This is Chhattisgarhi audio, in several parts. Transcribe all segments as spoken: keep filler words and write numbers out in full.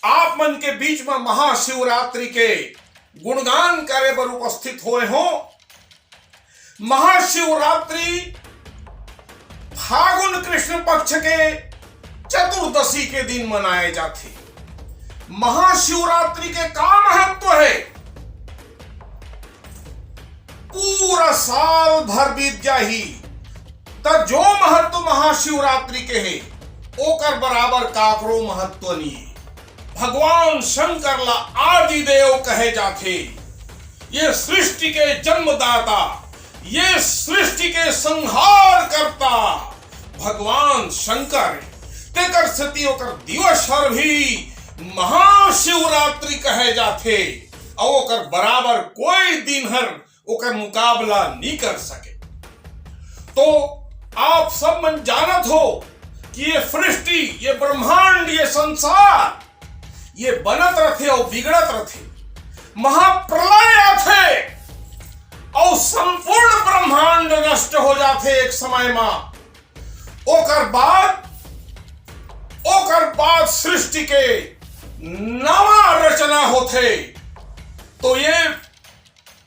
आप मन के बीच म महाशिवरात्रि के गुणगान करे बर उपस्थित होय हों। महाशिवरात्रि फागुन कृष्ण पक्ष के चतुर्दशी के दिन मनाए जाथे। महाशिवरात्रि के का महत्व हे? पूरा साल भर बीत जाही, त जो महत्व महाशिवरात्रि के हे, ओकर बराबर काकरो महत्व नइ हे। भगवान शंकर ला आदिदेव कहे जाथे। ये सृष्टि के जन्मदाता, ये सृष्टि के संहारकर्ता भगवान शंकर हे। तेकर सेती ओकर दिवस हर भी महाशिवरात्रि कहे जाथे, अउ ओकर बराबर कोई दिन हर ओकर मुकाबला नइ कर सके। तो आप सब मन जानत हो कि ये सृष्टि, ये ब्रह्मांड, ये संसार, ये बनत रथे अउ बिगड़त रथे। महाप्रलय आथे अउ संपूर्ण ब्रह्मांड नष्ट हो जाथे एक समय मा। ओकर बाद, ओकर बाद सृष्टि के नवा रचना होथे। तो ये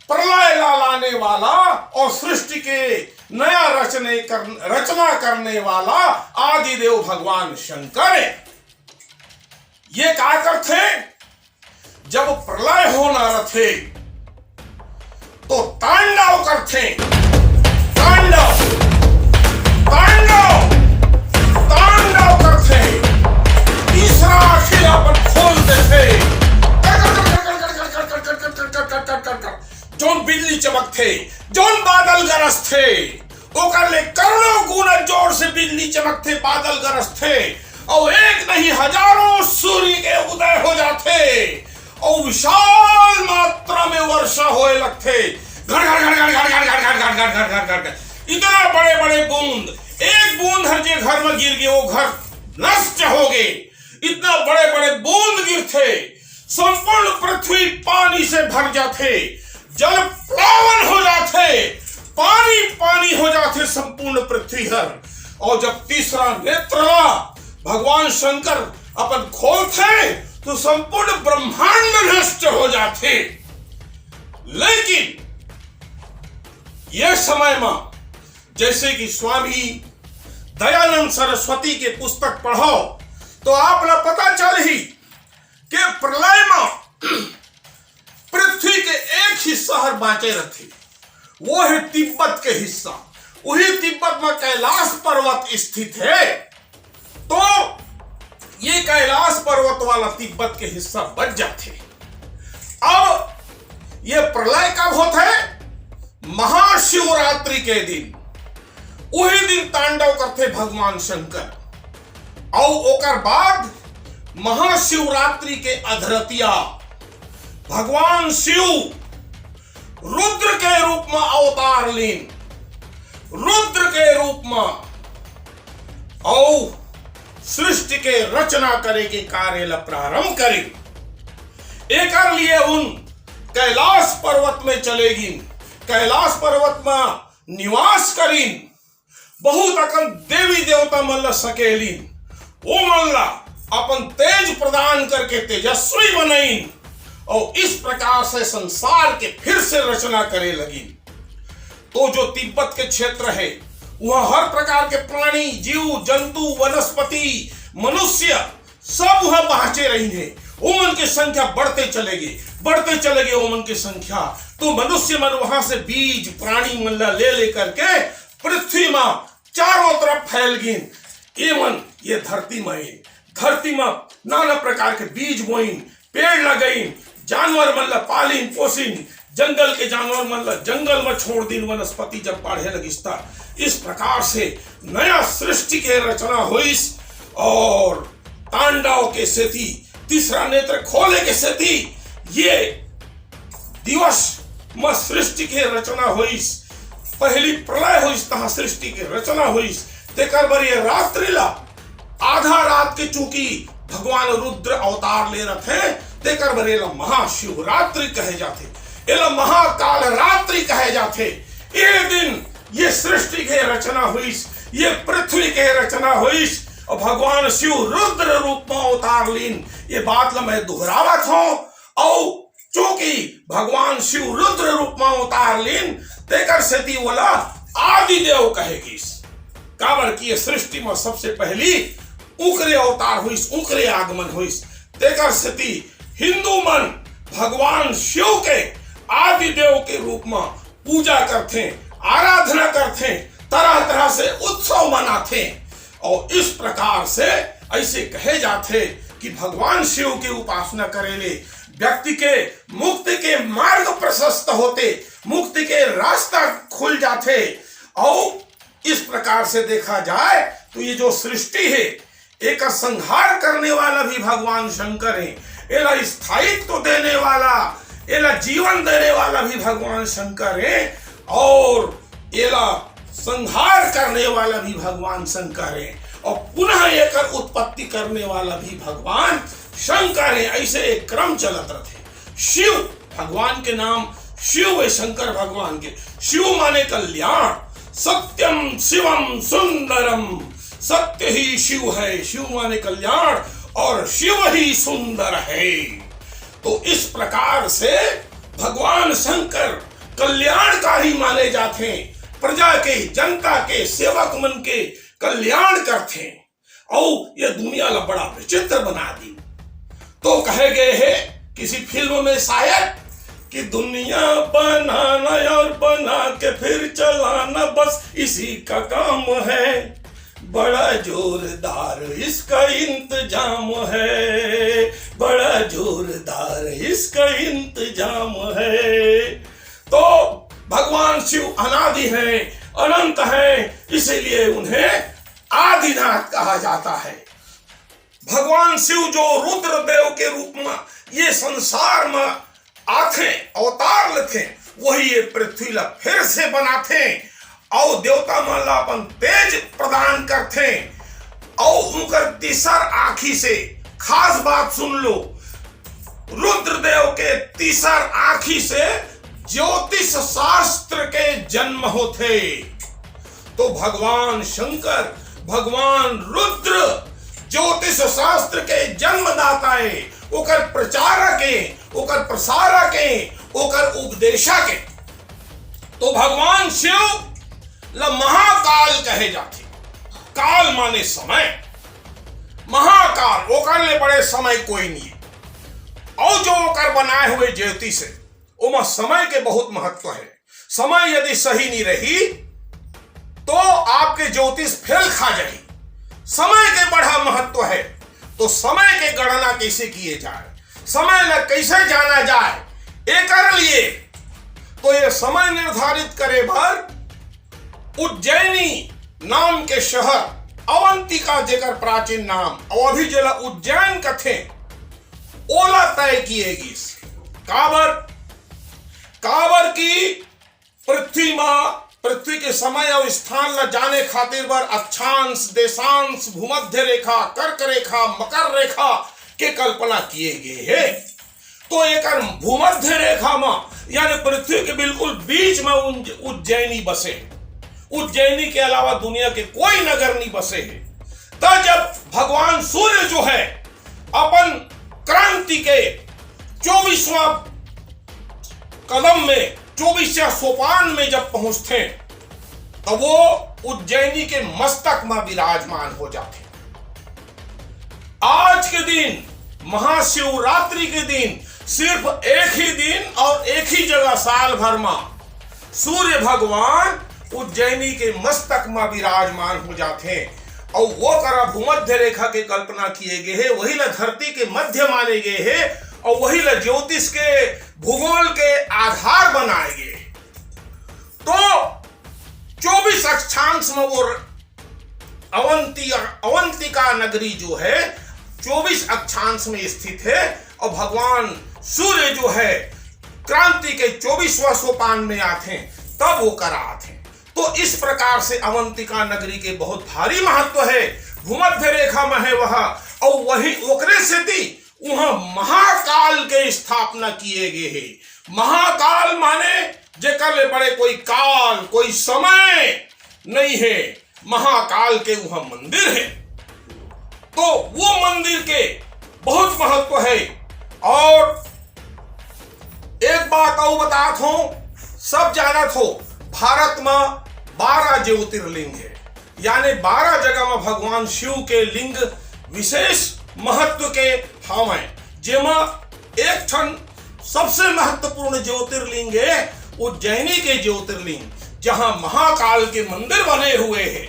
प्रलय ला लाने वाला अउ सृष्टि के नया रचने कर, रचना करने वाला आदिदेव भगवान शंकर हे। ये का करथे? जब प्रलय होना रथे, तो तांडव करथे। तांडव, तांडव, तांडव करथे। तीसरा आँखी ला अपन खोल देथे। जौन बिजली चमकथे, जौन बादल गरजथे, ओकर ले करोड़ों गुना जोर से बिजली चमकथे, बादल गरजथे, अउ एक नहीं, हजारों सूर्य के उदय हो जाथे, अउ विशाल मात्रा में वर्षा होए लगथे। घड़, घड़, घड़, घड़। इतना बड़े-बड़े बूंद, एक बूंद हर जे घर में गिर गे, वो घर नष्ट हो गे। इतना बड़े-बड़े बूंद गिरथे, संपूर्ण पृथ्वी पानी से भर जाथे, जल प्लावन हो जाथे, पानी पानी हो जाथे संपूर्ण पृथ्वी हर। अउ जब तीसरा नेत्र ला भगवान शंकर अपन खोलथे, तो संपूर्ण ब्रह्मांड नष्ट हो जाथे। लेकिन ये समय मा, जैसे कि स्वामी दयानंद सरस्वती के पुस्तक पढ़व, तो आप ला पता चलही के प्रलय म पृथ्वी के एक हिस्सा हर बाँचे रथे, वो हे तिब्बत के हिस्सा। उही तिब्बत म कैलाश पर्वत स्थित हे, तो ये कैलाश पर्वत वाला तिब्बत के हिस्सा बच जाथे। अब ये प्रलय कब होथे? महाशिवरात्रि के दिन। उही दिन तांडव करथे भगवान शंकर। अउ ओकर बाद महाशिवरात्रि के अधरतिया भगवान शिव रुद्र के रूप म अवतार लीन। रुद्र के रूप म अउ सृष्टि के रचना करे के कार्य ल प्रारंभ करिन। एकर लिए उन कैलाश पर्वत में चले गिन। कैलाश पर्वत म निवास करिन। बहुत अकन देवी देवता मन ल सकेलिन। ओमन ल अपन तेज प्रदान करके तेजस्वी बनइन। अउ इस प्रकार से संसार के फिर से रचना करे लगिन। तो जो तिब्बत के क्षेत्र हे, उहाँ हर प्रकार के प्राणी, जीव, जंतु, वनस्पति, मनुष्य, सब उहाँ बाँचे रहिन हे। ओमन के संख्या बढ़ते चले गे, बढ़ते चले गे ओमन के संख्या। तो मनुष्य मन उहाँ से बीज प्राणी मन ला ले लेकर के पृथ्वी मा चारों तरफ फैल गिन। एमन ये धरती मा आइन, धरती मा नाना प्रकार के बीज बोइन, पेड़ लगइन, जानवर मन ला पालिन पोसिन, जंगल के जानवर मन ला जंगल मा छोड़ दिन, वनस्पति जब बाढ़े लगिस त। इस प्रकार से नया सृष्टि के रचना होइस। अउ तांडव के सेती, तीसरा नेत्र खोले के सेती ये दिवस म सृष्टि के रचना होइस। पहली प्रलय होइस, तहाँ सृष्टि के रचना होइस। तेकर बर ये रात्रि ला आधा रात के चूंकि भगवान रुद्र अवतार ले रथे, तेकर बर एला महाशिवरात्रि कहे जाथे, एला महाकाल रात्रि कहे जाथे। ये दिन ये सृष्टि के रचना होइस, ये पृथ्वी के रचना होइस। अउ भगवान शिव रुद्र रूप म अवतार लीन, ये बात ल मैं दोहरावत हौं। अउ चूंकि भगवान शिव रुद्र रूप म अवतार लीन, तेकर सेती ओला आदिदेव कहे गिस। काबर कि ये सृष्टि म सबसे पहली उंकरे अवतार होइस, उंकरे आगमन होइस। तेकर सेती हिंदू मन भगवान शिव के आदिदेव के रूप म पूजा करथे, आराधना करथे, तरह-तरह से उत्सव मनाथे। अउ इस प्रकार से अइसे कहे जाथे कि भगवान शिव के उपासना करे ले व्यक्ति के मुक्ति के मार्ग प्रशस्त होथे, मुक्ति के रास्ता खुल जाथे। अउ इस प्रकार से देखा जाए तो ये जो सृष्टि हे, एकर संहार करने वाला भी भगवान शंकर हे, एला स्थायित्व देने वाला, एला जीवन देने वाला भी भगवान शंकर हे, अउ एला संहार करने वाला भी भगवान शंकर हे, अउ पुनः एकर उत्पत्ति करने वाला भी भगवान शंकर हे। अइसे एक क्रम चलत रथे। शिव भगवान के नाम, शिव हे शंकर भगवान के। शिव माने कल्याण। सत्यम शिवम सुंदरम, सत्य ही शिव है, शिव माने कल्याण और शिव ही सुंदर है। तो इस प्रकार से भगवान शंकर कल्याणकारी माने जाथे, प्रजा के, जनता के, सेवक मन के कल्याण करथे। अउ ये दुनिया ला बड़ा विचित्र बना दी। तो कहे गए हे किसी फिल्म में शायद कि दुनिया बनाना और बना के फिर चलाना, बस इसी का काम है। बड़ा जोरदार इसका इंतजाम है, बड़ा जोरदार इसका इंतजाम है। तो भगवान शिव अनादि हैं, अनंत हैं, इसीलिए उन्हें आदिनाथ कहा जाता है। भगवान शिव जो रुद्र देव के रूप में ये संसार में आथे, अवतार लेथे, वही ये पृथ्वी ला फिर से बनाथे अउ देवता मन ला अपन तेज प्रदान करथे। अउ उनकर तीसर आँखी से, खास बात सुन लो, रुद्रदेव के तीसर आँखी से ज्योतिष शास्त्र के जन्म होथे। तो भगवान शंकर, भगवान रुद्र ज्योतिष शास्त्र के जन्मदाता हे, ओकर प्रचारक हे, ओकर प्रसारक हे, ओकर उपदेशक हे। तो भगवान शिव ल महाकाल कहे जाथे। काल माने समय, महाकाल, ओकर ले बड़े समय कोई नहीं। अउ जो ओकर बनाए हुए ज्योतिष हे, ओमा समय के बहुत महत्व हे। समय यदि सही नहीं रही तो आपके ज्योतिष फेल खा जाही। समय के बड़ा महत्व हे। तो समय के गणना कैसे किए जाए, समय ल कैसे जाना जाए, एकर लिए तो ये समय निर्धारित करे बर उज्जैनी नाम के शहर अवंतिका, जेकर प्राचीन नाम अउ अभी जेला उज्जैन कथे, ओला तय किए गिस। काबर? काबर कि पृथ्वी मा, पृथ्वी के समय अउ स्थान ला जाने खातिर बर अक्षांश, देशांश, भूमध्य रेखा, कर्क रेखा, मकर रेखा के कल्पना किए गए हे। तो एकर भूमध्य रेखा मा, यानी पृथ्वी के बिल्कुल बीच मा उन-, उज्जैनी बसे। उज्जैनी के अलावा दुनिया के कोई नगर नहीं बसे हे। त जब भगवान सूर्य जो हे अपन क्रांति के चौबीसवां कदम में, चौबीसवां सोपान में जब पहुंचथे, तब वो उज्जैनी के मस्तक में विराजमान हो जाथे। आज के दिन, महाशिवरात्रि के दिन, सिर्फ एक ही दिन अउ एक ही जगह साल भर में सूर्य भगवान उज्जैनी के मस्तक में विराजमान हो जाथे। अउ वो करा भूमध्य रेखा के कल्पना किए गए हे, वही ला धरती के मध्य माने गए हे, अउ वही ला ज्योतिष के भूगोल के आधार बनाए गए हे। तो चौबीस अक्षांश में वो अवंती-, अवंतिका नगरी जो हे, चौबीस अक्षांश में स्थित हे, अउ भगवान सूर्य जो हे, क्रांति के चौबीसवां सोपान में आथे, तब वो करा आथे। तो इस प्रकार से अवंतिका नगरी के बहुत भारी महत्व हे, भूमध्य रेखा में हे वह, अउ वही ओकरे सेती उहाँ महाकाल के स्थापना किए गए हे। महाकाल माने जेकर ले बड़े कोई काल, कोई समय नहीं हे, महाकाल के उहाँ मंदिर हे। तो वो मंदिर के बहुत महत्व है। और एक बात अउ बतात हों, सब जानत हो, भारत म बारह ज्योतिर्लिंग हे, यानी बारह जगह म भगवान शिव के लिंग विशेष महत्व के हावय, जेमा एक ठन सबसे महत्वपूर्ण ज्योतिर्लिंग हे उज्जैनी के ज्योतिर्लिंग, जहां महाकाल के मंदिर बने हुए हे।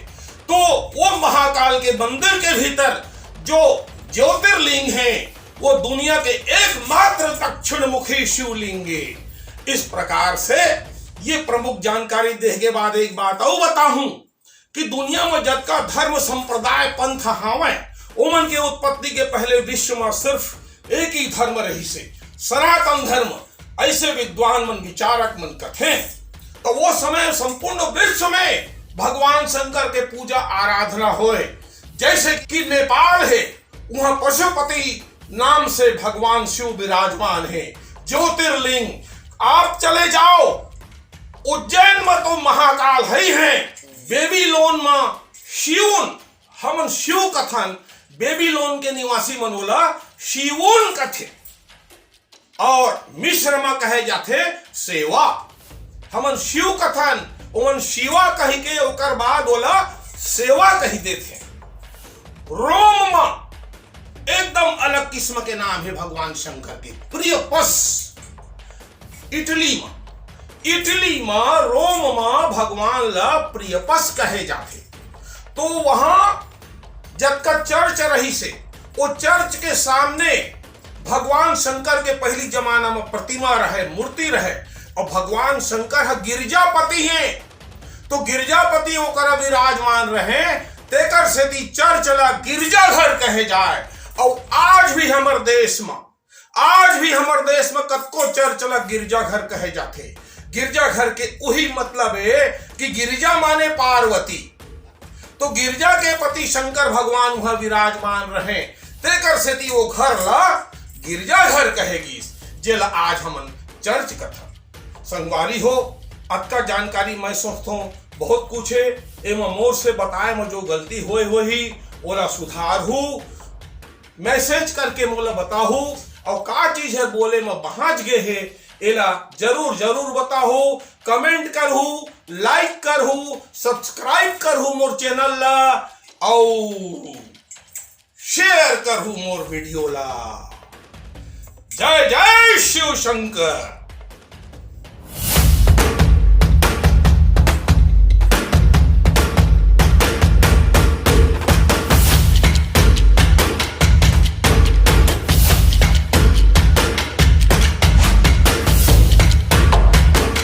तो वो महाकाल के मंदिर के भीतर जो ज्योतिर्लिंग हे, वो दुनिया के एकमात्र दक्षिणमुखी शिवलिंग हे। इस प्रकार से ये प्रमुख जानकारी देहे के बाद एक बात अउ बताहूं कि दुनिया म जतका धर्म संप्रदाय पंथ हावय, ओमन के उत्पत्ति के पहले विश्व म सिर्फ एक ही धर्म रहिसे, सनातन धर्म। ऐसे विद्वान मन, विचारक मन कथें। तो वो समय संपूर्ण विश्व में भगवान शंकर के पूजा आराधना होय। जैसे कि नेपाल हे, उहां पशुपति नाम से भगवान शिव विराजमान हे। ज्योतिर्लिंग, आप चले जाओ उज्जैन म, तो महाकाल ही हे। बेबीलोन म शिवुन, हमन शिव कथन, बेबीलोन के निवासी मन ओला शिवुन कथे। और मिस्र म कहे जाथे सेवा। हमन शिव कथन, ओमन शिवा कहि के ओकर बाद ओला सेवा कहि देथे। रोम म एकदम अलग किस्म के नाम हे भगवान शंकर के, प्रियपस। इटली म, इटली म, रोम म भगवान ला प्रियपस कहे जाथे। तो वहां जतका चर्च रहिसे, वो चर्च के सामने भगवान शंकर के पहिली जमाना म प्रतिमा रहे, मूर्ति रहे, और भगवान शंकर ह गिरजापति हे, तो गिरजापति ओकरा विराजमान रहे, तेकर सेती चर्च ला गिरजाघर कहे जाय। और आज भी हमर देश म, आज भी हमर देश म कतको चर्च ला गिरजाघर कहे जाथे। गिरजाघर के उही मतलब हे कि गिरजा माने पार्वती, तो गिरजा के पति शंकर भगवान उहां विराजमान रहे, तेकर सेती वो घर ला गिरजाघर कहे गिस, जेला आज हमन चर्च कथन। संगवारी हो, अतका जानकारी मैं सोचथों बहुत कुछ हे, एमा मोर से बताए म जो गलती होए होही, ओला सुधारहू, मैसेज करके मोला बताहू, अउ का चीज हे बोले म बांच गे हे, एला जरूर, जरूर बताहू, कमेंट करहू, लाइक करहू, सब्सक्राइब करहू मोर चैनल ला, अउ शेयर करहू मोर वीडियो ला। जय जय शिव शंकर।